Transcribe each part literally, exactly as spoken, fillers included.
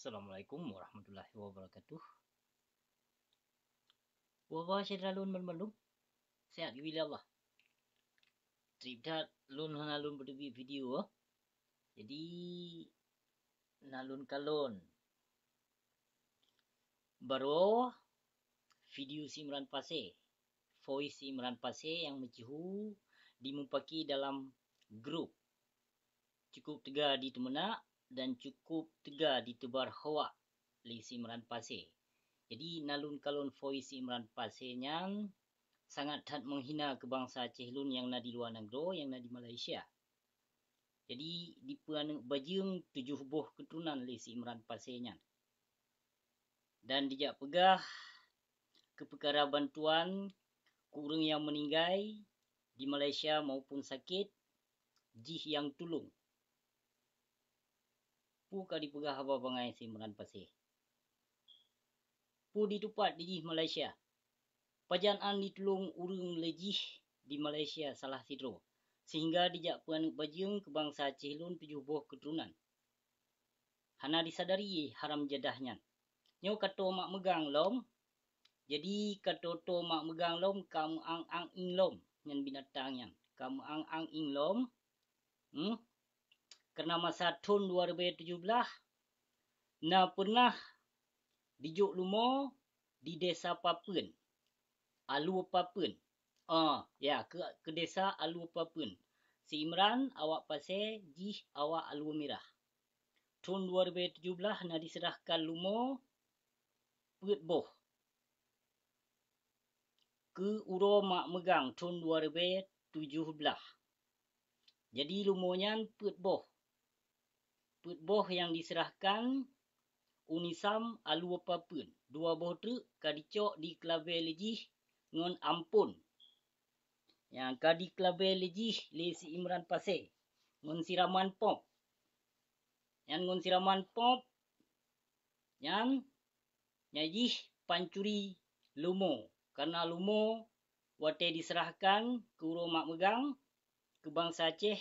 Assalamualaikum warahmatullahi wabarakatuh. Waba syedara lôn banmandum, sehat geubri lé Allah. Treb that lôn hana lôn peuteubiet video, jadi na lôn kalon baroe video si Imran Pasé, voice si Imran Pasé nyang meusyeuhu dimupaki dalam grup. Cukup teuga diteumeunak dan cukup teuga diteubar hoak lé si Imran Pasé. Jadi na lôn kalon voice si Imran Pasé nyan sangat that meuhina keu bansa Aceh lôn nyang na di luwa nanggroe, nyang na di Malaysia. Jadi dipeuaneuk bajeueng tujoh boh keuturonan lé si Imran Pasé nyan. Dan dijak peugah keu peukara bantuan keu ureuëng nyang meuninggai di Malaysia maupun sakét jih nyang tulông. Peue ka dipeugah haba bangai si Imran Pasé? Peue ditupat di jih Malaysia? Pajan an jitulông ureuëng lé jih di Malaysia salah sidroe, sehingga dijak peuaneuk bajeueng keu bansa Aceh lôn tujoh boh keuturonan. Hana disadari haram jadah nyan. Nyoe ka toe mak meugang lom. Jadi ka toe-toe mak meugang lom, ka meuang-ang ing lom nyan binatang nyan. Ka meuang-ang ing lom. Hmm? Karena masa thon dua ribèe tujoh blah, na pernah dijok lumo di Desa Papeuen, Alue Papeuen. Ah, ya, ke, ke Desa Alue Papeuen. Si Imran awak Pasé, jih awak Alue Mirah. Thon dua ribèe tujoh blah na diserahkan lumo peuet boh keu uroe mak meugang thon dua ribèe tujoh blah. Jadi lumo nyan peuet boh. Peuet boh nyang diserahkan u Nisam Alue Papeuen. Dua boh treuk ka dicok dikeulabé lé jih ngon ampon. Nyang ka dikeulabé lé jih lé si Imran Pasé ngon siraman pop. Nyan ngon siraman pop nyan, nyan jih pancuri lumo. Karena lumo watée diserahkan keu uroe mak meugang keu bansa Aceh,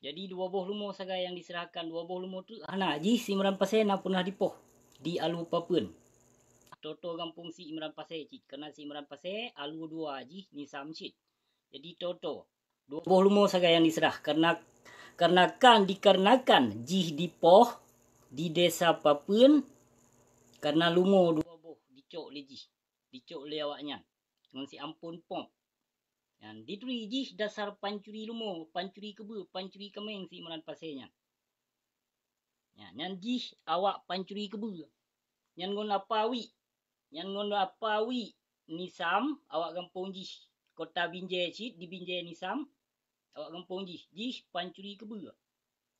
jadi dua boh lumo sagai nyang diserahkan, dua boh lumo treuk hana. Jih si Imran Pasé na pernah dipoh di Alue Papeuen. Toe-toe gampông si Imran Pasé cit, karena si Imran Pasé alue dua jih Nisam cit. Jadi toe-toe dua boh lumo sagai nyang diserah, karena, karena kan, dikarenakan jih dipoh di Desa Papeuen, karena lumo dua boh dicok lé jih, dicok lé awaknyan ngon si ampon pop. Nyan dituri jih dasar pancuri lumo, pancuri keubeue, pancuri kaméng si Imran Pasé nyan. Nyan, nyan jih awak pancuri keubeue. Nyan ngon apa wiek, nyan ngon apa wiek Nisam, awak gampông jih, kota Binjai cit di Binjai Nisam, awak gampông jih, jih pancuri keubeue.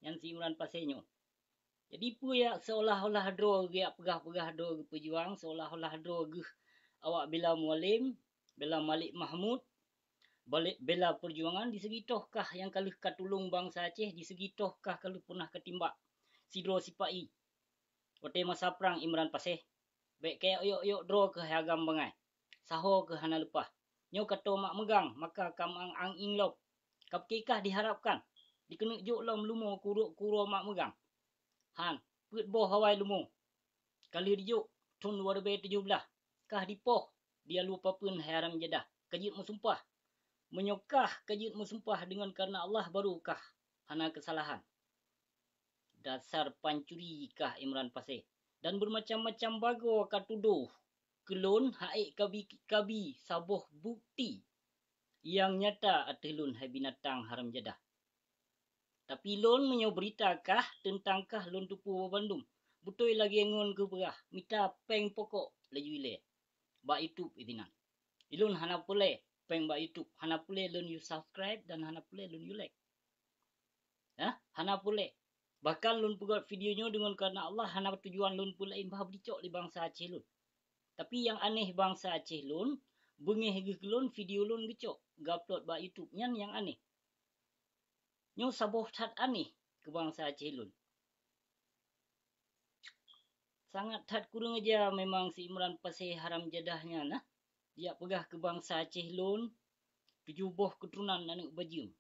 Nyan si Imran Pasé nyoe. Jadi peue yak seolah-olah droe geujak peugah-peugah droe geupeujuang, seolah-olah droe geuh awak bela Mualem, bela Malik Mahmud, bela perjuangan, di segi toh kah nyang ka lheueh ka tulông bansa Aceh, di segi toh kah ka lheueh pernah ka timbak sidroe sipa-i watée masa prang Imran Pasé. Bék kayok-yok droe keuh hai agam bangai, saho keuh hana leupah. Nyoe ka toe mak meugang, maka ka meuang-ang ing lom. Ka pike kah diharapkan dikeuneuk jok lom lumo keu uroe mak meugang? Han, peuet boh awai lumo ka lheueh dijok thon dua ribèe tujoh blah, kah dipoh di Alue Papeuen hai haram jadah, ka jeuet meusumpah. Meunyoe kah ka jeuet meusumpah deungon kareuna Allah, baru kah hana keusalahan. Dasar pancuri kah Imran Pasé, dan beumacam-macam bagoe ka tudoh keu lôn, ha'ék kabi, kabi saboh bukeuti nyang nyata ateueh lôn, hai binatang haram jadah. Tapi lôn meunyoe beurita kah teuntang kah, lôn teupeue bandum. Beutôi lagée ngon geupeugah, mita péng pokok laju ilée bak YouTube inan. Ilôn hana peureulée péng bak YouTube, hana peureulée lôn yue subscribe dan hana peureulée lôn yue like. Hah? Hana peureulée. Bahkan lôn peugét video nyoe deungon kareuna Allah, hana tujuan lôn peue laén, bah beucok lé bansa Aceh lôn. Tapi nyang aneh, bansa Aceh lôn beungéh geuh keu lôn, video lôn geucok geuupload bak YouTube, nyan nyang aneh. Nyoe saboh that aneh keu bansa Aceh lôn. Sangat that kureueng aja memang si Imran Pasé haram jadah nyan, nah. Dia peugah keu bansa Aceh lôn, tujoh boh keuturonan aneuëk bajeueng.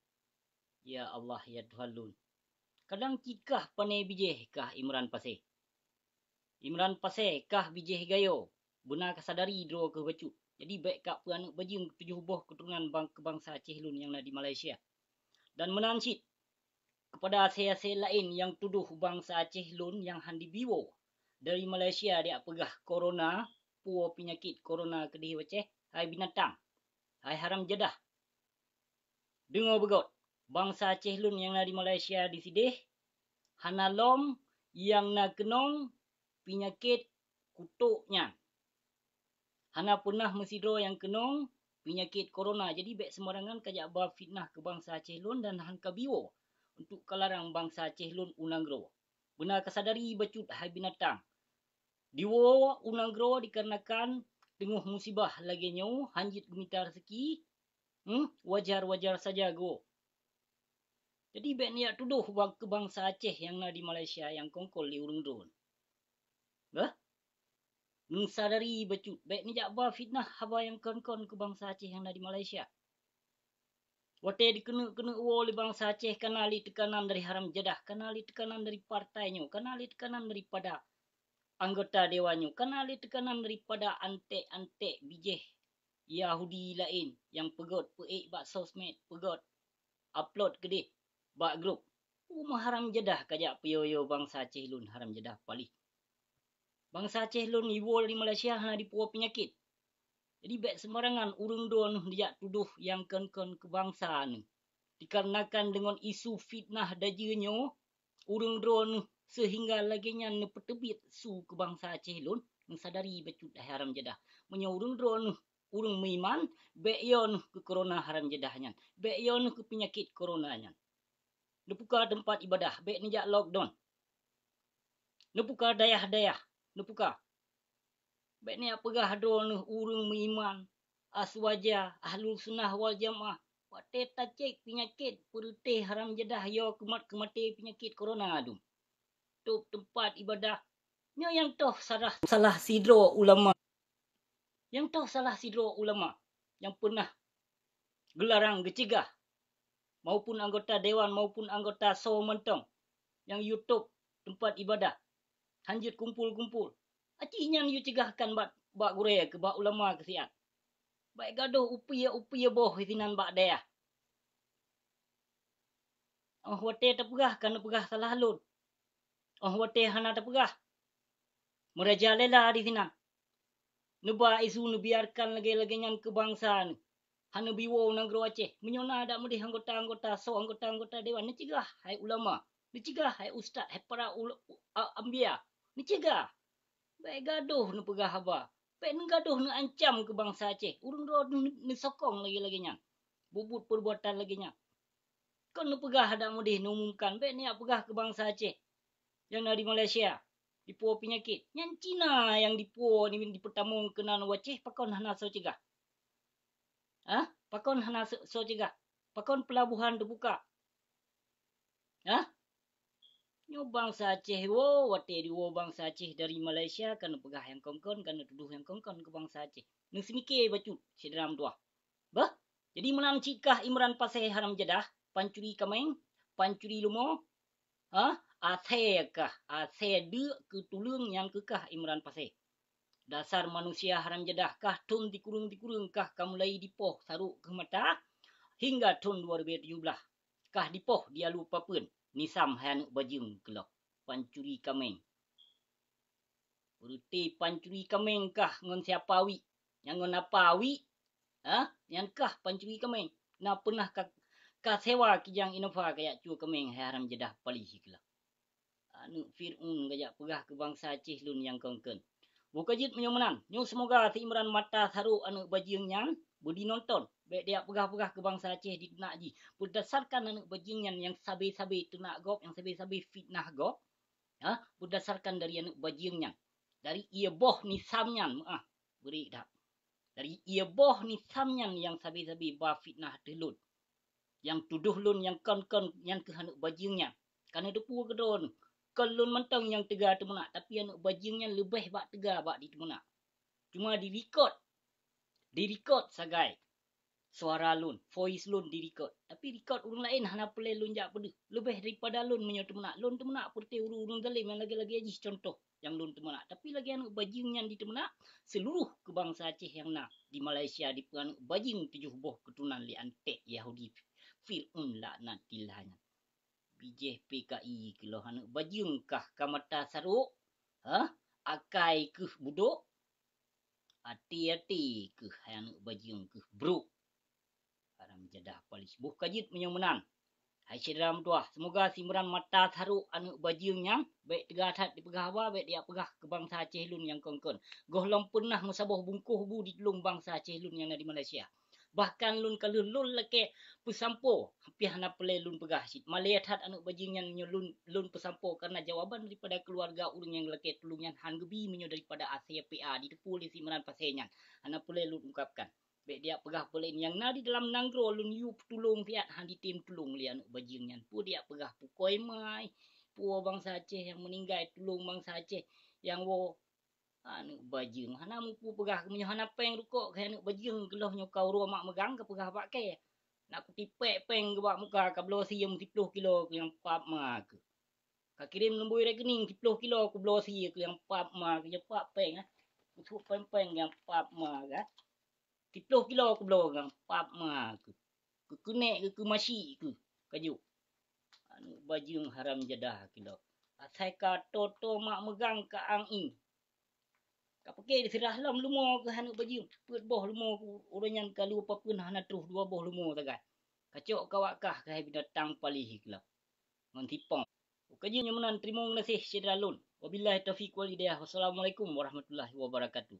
Ya Allah, ya Tuhan lôn, Kadang cit kah pané bijéh kah Imran Pasé. Imran Pasé kah bijéh gayo, beuna kasadari droe keuh bacut. Jadi bék kah peu aneuk bajeueng tujoh boh keuturonan bang-, keu bansa Aceh lôn nyang na di Malaysia. Dan meunan cit, keupada asée-asée laén nyang tudoh bansa Aceh lôn nyang han dibiwoe dari Malaysia dijak peugah korona, puwoe peunyakét korona keudeh u Aceh, hai binatang, hai haram jadah. Deungoe beugôt, bansa Aceh lôn nyang na di Malaysia disideh, hana lom nyang na keunong peunyakét kutok nyan. Hana peunah meusidroe nyang keunong peunyakét korona. Jadi bék seumarangan kajak ba fitnah keu bansa Aceh lôn dan han kabiwoe untuk kalarang bansa Aceh lôn u nanggroe. Beuna kasadari bacut hai binatang. Diwoe u nanggroe dikarenakan teungoh musibah lagée nyoe han jeuet geumita reuseuki, hmm, wajar-wajar saja geuwoe. Jadi bék neujak tudoh bang-, keu bansa Aceh nyang na di Malaysia nyang kongkol lé ureuëng droe. Bah? Neusadari bacut, bék neujak ba fitnah haba nyang kon-kon keu bansa Aceh nyang na di Malaysia. Watée dikeuneuk-keuneuk woe lé bansa Aceh kana lé teukanan dari haram jadah, kana lé teukanan dari partai nyoe, kana lé teukanan daripada anggota dewan nyoe, kana lé teukanan daripada anték-anték bijéh Yahudi laén nyang peugét peuék bak sosmed, peugét upload keudeh bak grup. Uma haram jadah kajak peuyo-yo bansa Aceh lôn haram jadah paléh. Bansa Aceh lôn iwoe dari Malaysia hana dipuwoe peunyakét. Jadi bék seumarangan ureuëng droe neuh dijak tudoh nyang kon-kon keu bansa neuh. Dikarenakan deungon isu fitnah dajeue nyoe, ureuëng droe neuh seuhingga lagée nyan neupeuteubiet su keu bansa Aceh lôn, neusadari bacut hai haram jadah. Meunyoe ureuëng droe neuh ureuëng meuiman, bék yo neuh keu korona haram jadah nyan, bék yo neuh keu peunyakét korona nyan. Neupuka teumpat ibadah, bék neujak lockdown. Neupuka dayah-dayah, neupuka. Bék neujak peugah droe neuh ureuëng meuiman, Aswaja, Ahlul Sunnah wal Jamaah. Watée tacék peunyakét peureuté haram jadah yo keumat keumaté peunyakét korona dum. Tôb teumpat ibadah. Nyoe nyang toh salah, salah sidroe ulama. Nyang toh salah sidroe ulama nyang peunah geularang geucegah, maupun anggota dewan maupun anggota soe mantong nyang YouTube teumpat ibadah, han jeuet kumpul-kumpul. Aci nyan yue cegahkan bak, bak gurée keu, bak ulama keu siat. Bék gadôh upie-upie boh sinan bak dayah. Óh watée tapeugah ka neupeugah salah lôn. Óh watée hana tapeugah, meurajalela disinan. Neuba isu neubiarkan lagée-lagée nyan keu bansa neuh. Hana biwoe u nanggroe Aceh. Meunyoe na adak meudeh anggota-anggota, soe anggota-anggota dewan, neucegah hai ulama, neucegah hai ustaz, hai para ul-, a-, ambia, neucegah. Bék gadôh neupeugah haba, bék neugadôh neuancam keu bansa Aceh. Ureuëng droe neu-, neusokong lagée-lagée nyan, bubuet peurbuatan lagée nyan. Kon neupeugah adak meudeh neuumumkan, bék neujak peugah keu bansa Aceh nyang na di Malaysia dipuwoe peunyakét. Nyan Cina nyang dipuwoe ni dipeutamong keunan u Aceh, pakon hana soe cegah? Hah? Pakon hana soe, soe cegah? Pakon peulabohan teubuka? Hah? Nyoe bansa Aceh woe, watée diwoe bansa Aceh dari Malaysia ka neupeugah nyang kon-kon, ka neutudoh nyang kon-kon keu bansa Aceh. Neuseumike bacut syedara meutuwah. Bah, jadi meunan cit kah Imran Pasé haram jadah, pancuri kaméng, pancuri leumo, ha? Asée kah, asée deuk keu tuleueng nyan keu kah Imran Pasé. Dasar manusia haram jadah kah, thon sikureueng-sikureueng kah ka mulai dipoh sarok keu mata hingga thon dua ribu tujuh belas. Kah dipoh di alu papeuen, nisam hai aneuk bajeueng keulok, pancuri kaméng. Peureuté pancuri kaméng kah ngon siapa wiek? Nyang ngon apa wiek? Ha? Nyan kah pancuri kaméng? Na peunah ka, ka sewa Kijang Innova kajak cue kaméng hai haram jadah paléh keulok. Aneuk Fir'aun kajak peugah keu bansa Aceh lôn nyang kon-kon. Bukon jeuet meunyoe meunan, nyoe seumoga si Imran mata sarok aneuk bajeueng nyan beudi nonton. Bék dijak peugah-peugah keu bansa Aceh diteunak jih. Beudasarkan aneuk bajeueng nyan nyang sabe-sabe teunak gob, nyang sabe-sabe fitnah gob, ha, beudasarkan dari aneuk bajeueng nyan, dari ié boh nisam nyan, meuah, bri that. Dari ié boh nisam nyan nyang sabe-sabe ba fitnah ateueh lôn, nyang tudoh lôn nyang kon-kon nyan keuh aneuk bajeueng nyan. Ka neuteupeue keu droeneuh, kon lôn mantong nyang teuga teumeunak, tapi aneuk bajeueng nyan leubeh bak teuga bak jiteumeunak. Cuma dilikot, dilikot sagai suara lôn, voice lôn direcord. Tapi record ureuëng laén hana peureulée lôn jak peudeuh. Leubeh daripada lôn meunyoe teumeunak, lôn teumeunak peureuté ureuëng-ureuëng zalim nyang lagée-lagée jih contoh nyang lôn teumeunak. Tapi lagée aneuëk bajeueng nyan diteumeunak, seuluruh keu bansa Aceh nyang na di Malaysia dipeue aneuëk bajeueng tujoh boh keuturonan lé anték Yahudi Fir'aun laknatillah nyan. Bijéh P K I keulôh aneuëk bajeueng kah ka mata sarok, ha? Akai keuh budok, até-até keuh hai aneuëk bajeueng keuh brok. Haram jadah paléh boh ka jeuet meunyoe meunan. Hai syedara meutuwah, seumoga simeuran mata sarok aneuëk bajeueng nyan bék teuga that dipeugah haba, bék dijak peugah keu bansa Aceh lôn nyang kon-kon. Gohlom peunah meusaboh bungkôh bu ditulông bansa Aceh lôn nyang na di Malaysia. Bahkan lôn ka lheueh lôn lakée peusampoe, pih hana peureulée lôn peugah cit. Malée that aneuëk bajeueng nyan meunyoe lôn, lôn peusampoe, kareuna jawaban daripada keuluwarga ureuëng nyang lakée tulông nyan han geubi meunyoe daripada A C P A diteupeue lé simeuran Pasé nyan. Hana peureulée lôn ungkapkan. Bék dijak peugah peulén nyang na di dalam nanggroe lôn yue peutulông siat han jitem tulông lé aneuëk bajeueng nyan. Peue dijak peugah pukoi mai, peue bansa Aceh nyang meuninggai tulông bansa Aceh nyang woe aneuëk bajeueng. Hana mupu peugah meunyoe hana péng rukok keu aneuëk bajeueng keulôh nyoe ka uroe mak meugang ka peugah bak kée. Nak kutipék péng keu bak muka ka bloe sie siploh kilo keu nyang pap ma keuh. Ka kirém lumbôi rekening siploh kilo kubloe sie keu nyang pap ma keuh, nyang pap péng ah. Kusuk péng-péng nyang pap ma keuh. Siploh kilo kubloe nyang pap ma keuh. Keu keunek keu keu masi keuh kajok. Aneuëk bajeueng haram jadah keulôh. Asai ka toto mak meugang ka ang ing. Ka pike diseurah lom lumo keuh aneuëk bajeueng. Peuet boh lumo ureuëng nyan ka lheueh papeuen hana troh dua boh lumo sagai. Kacok kawak kah keuhai binatang paléh keulôh. Ngon sipong. Ukeue jih nyoe meunan, teurimong gaséh syedara lôn. Wabillahi taufiq wal hidayah. Wassalamualaikum warahmatullahi wabarakatuh.